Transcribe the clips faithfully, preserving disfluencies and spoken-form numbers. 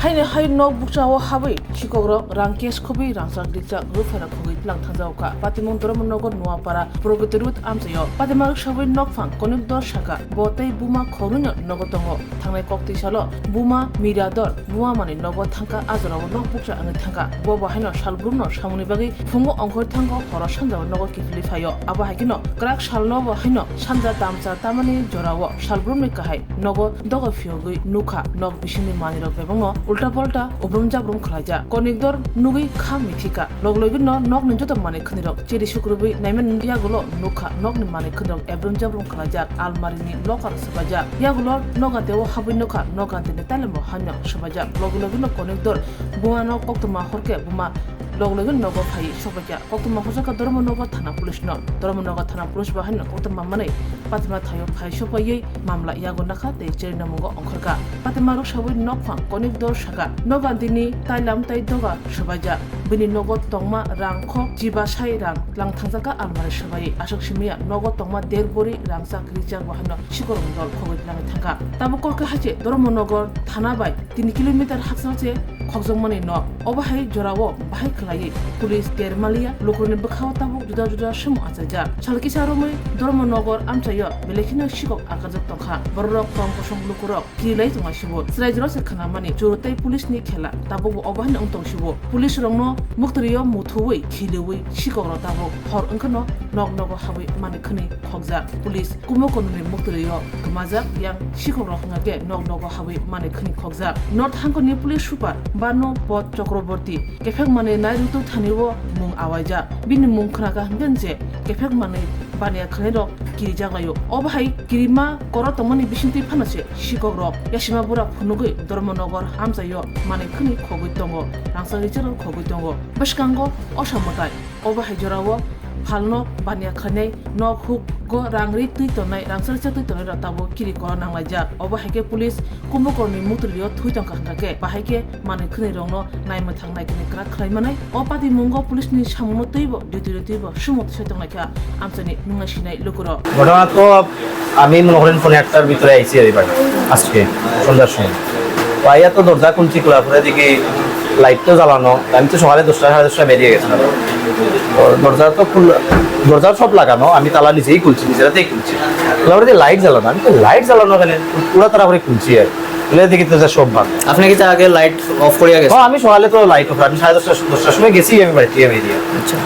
Haini hai nok bukchao habwi sikokrok rang cash khobwi rangchak rijak ruphairok khogwi tlang thangjago kha. Patimung Dharmanagar Nuapara Pragati Road amchaio patima rwksawi nokphang Konik Dor saka bo tei buma khorwino nogo tongo. Thangnai koktwi salo buma Mirador buma mani nogo thangkha, a jorao nok bukcha wngwi thangkha. Bo bo haino salbrumno samungni bagwi phungo ongkhor thango, horo sanjao nogo kiphilwi phaio. Abo hai kheno kwrak salno bo haino sanja damcha tamani jorao salbrumni kahai nogo dogo phiyogwi nukha. Nok bisingni manwirok bebakno ulta polta ubrum jabrum khlaijak. Konik Dor nugwi kha mithikha. Log logino nokni joto manwi khwnirok chiri sukrubwi naimani yagulo nukha. Nokni manwi khwnirok ebrum jabrum khlaijak. Almarini locker swbaijak. Yagulo noganteo habwi nukha. Nogantini tailamo hamya swbaijak. Log logino Konik Dor bumano koktwma horkhe buma log logino nogo phaiwi sokbaikha. Koktwma horjakha Dharmanagar thana police no. Dharmanagar thana police bo haino koktwma manwi patima thaio phai sokbaiwi mamla yago nakha tei cherina mungo ongkhorkha. Patima rwksawi nokphang Konik Dor saka nogantini tailam tei doga swbaijak. Bini nogo tongma rang khok chibasai rang tlang thangjakha almari swbaiwi. Aswk simiya nogo tongma der bori rangchak rijak bo haino sikorokni dol khogwi twlangwi thangkha. Tabuk kok khe hai se Dharmanagar thana bai tin kilometer hakchal se khokjakmani nok. Obo hai jorao bahai khwlaiwi police der maliya, lukurokni bwkhao tabuk juda juda samung achaijak. Sal kisa romwi Dharmanagar amchaio belai kheno sikok akarjak tongkha. Bororok tong kosong lukurok kirilai tongma sibo. Chwrai jora se khwnamani chwrwtwi police ni khela. Tabukbo obo haino wng tong sibo. Police rokno muktwrio muthuwi khiliwi sikokrok tabuk hor wngkheno nok nogo habwi manwi khwnwi khokjak. Police Kumbakononi muktwrio kwmajak yang sikokrok hwnkha khe nok nogo habwi manwi khwnwi khokjak. North Hangkoni police super Banu Pod Chakraborty kephek manwi nai rwtwk thani o mung awaijak. Bini mung khwnakha hwnkhe je kephek manwi baniya khwlairok kirijak laio. Obo hai kirima koro tongmani bisingtwi phano se sikokrok yasima bura phunugwi Dharmanagar amchaio manwi khwnwi khogwi tongo, rangchak rijak khogwi tongo. Bwskango osa mwtai. Obo hai jorao phalno baniya khlainai, nok huk go rang ri twi tongnai, rangchak rijak twi tongnai rok tabuk kiri koro nanglaijak. Obo hai khe police Kumbakononi muktwrio thwi tongkha hwnkha khe bahai khe manwi khwnwi rokno naimwthang naikhe kwrak khlai manai. O patimungo police ni samungno twibo duty rw twibo sumuk thwi tonglaikha amchaini nungna sinai lukurok. ঘটনা তো আমি মনে করেন পৌনে আটটার ভিতরে আইছি আর এবার আজকে সন্ধ্যার সময়। তো আইয়া তো দরজা খুলছি, খোলার পরে দেখি লাইট তো জ্বালানো। আমি তো সকালে দশটা, সাড়ে দশটা বেরিয়ে গেছিলাম। তো দরজা তো খুল-, দরজা সব লাগানো, আমি তালা নিজেই খুলছি, নিজেরাতেই খুলছি। খোলার পরে দেখি লাইট জ্বালানো, আমি তো লাইট জ্বালানো কেন? পুরা তাড়াহুড়ি খুলছি আর খুলে দেখি তো সব ভাঙা। আপনি কি তার আগে লাইট অফ করিয়া গেছেন? হ্যাঁ, আমি সকালে তো লাইট অফ, আমি সাড়ে দশটা, দশটার সময় গেছি আমি বাড়ি থেকে বেরিয়ে। আচ্ছা,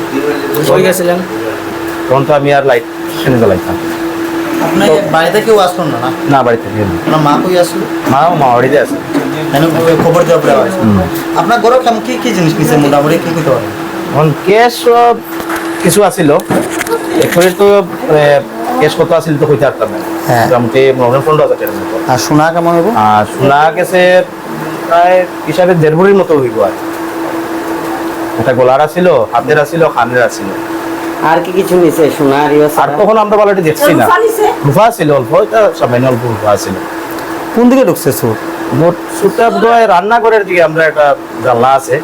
কই গেছিলেন? তখন তো আমি আর লাইট ফ্যান চালাইতাম। আপনি তো বাড়িতে কেউ আসলো না, না? না, বাড়িতে কেউ নেই। আপনার মা কই আসলো? মা, মা বাড়িতে আছে। কেন, খবর দেওয়া পরে আবার আসলো। হুম। আপনার ঘরে কেমন কি কি জিনিস নিছে মোটামুটি কি কি দেওয়া? এখন ক্যাশ, আহ, কিছু আছিল। এখন তো, আহ, ক্যাশ কত আছিল তো কইতে পারতাম না। হ্যাঁ। মোটামুটি মনে হয় পনেরো হাজার টাকার মতো। আর সোনা কেমন হইব? আর সোনা গেছে প্রায় হিসাবে দেড় ভরির মতো হইব আর কি। একটা গলার আছিল, হাতের আছিল, কানের আছিল। আর কি কিছু নিছে? সোনা আর ইয়ে আর ছাড়া? তখন আমরা ভালো এটা দেখছি না। রূপা নিছে? রূপা আছিল অল্প, এটা সামান্য অল্প রূপা আছিল। কোন দিকে ঢুকছে চোর? মোট চোরটা বোধহয় রান্নাঘরের দিকে, আমরা একটা জানলা আছে,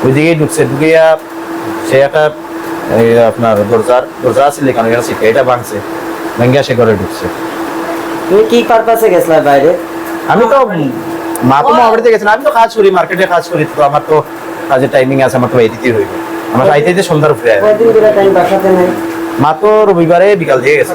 ওই দিকেই ঢুকছে। ঢুকিয়া সে একটা, এই আপনার দরজার, দরজা আছিল এখানে, এখানে ছিটকে, এটা ভাঙছে, ভাঙ্গিয়া সে ঘরে ঢুকছে। তুমি কি পারপাসে গেছিলা বাইরে? আমি তো, মা তো মা বাড়িতে গেছিলাম, আমি তো কাজ করি, মার্কেটে কাজ করি, তো আমার তো কাজের টাইমিং আছে, আমার তো এদিকেই হইবে। আমার আইতে আইতে সন্ধ্যার উপরে আর। কয়দিন ধরে টাইম বাসাতে নাই? মা তো রবিবারে বিকাল দিয়ে গেছে।